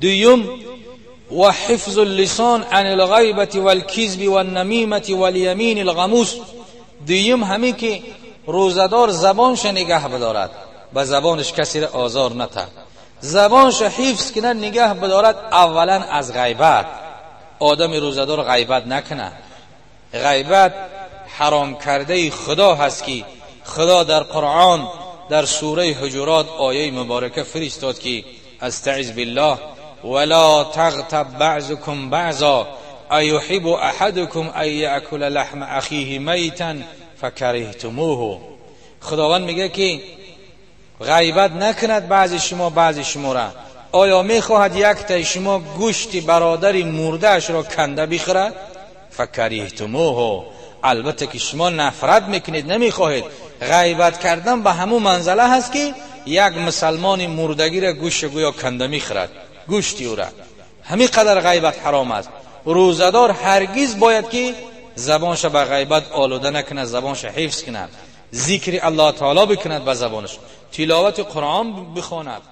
دویم و حفظ اللسان عن الغیبة والکذب والنمیمة والیمین الغموس. دویم همین که روزدار زبانش نگه بدارد، به زبانش کسی را آزار نده، زبانش حفظ کنه، نگه بدارد. اولا از غیبت، آدم روزدار غیبت نکنه. غیبت حرام کرده خدا هست که خدا در قرآن در سوره حجرات آیه مبارکه فرستاد که استعذ بالله ولا تغتب بعضكم بعضا ایحب احدكم ان یأکل لحم اخیه میتا فکرهتموه. خداوند میگه که غیبت نکند بعضی شما بعضی شما را. آیا میخواهد یک تای شما گوشت برادر مرده‌اش را کنده بخورد؟ فکرهتموه. البته که شما نفرت میکنید، نمیخواهید. غیبت کردن به همون منزله هست که یک مسلمان مردگی را گوشت گویا کنده میخورد، گوشتی او را. همین قدر غیبت حرام است. روزدار هرگز باید که زبانش به غیبت آلوده نکنه، زبانش حفظ کنه، ذکر الله تعالی بکند به زبانش، تلاوت قرآن بخواند.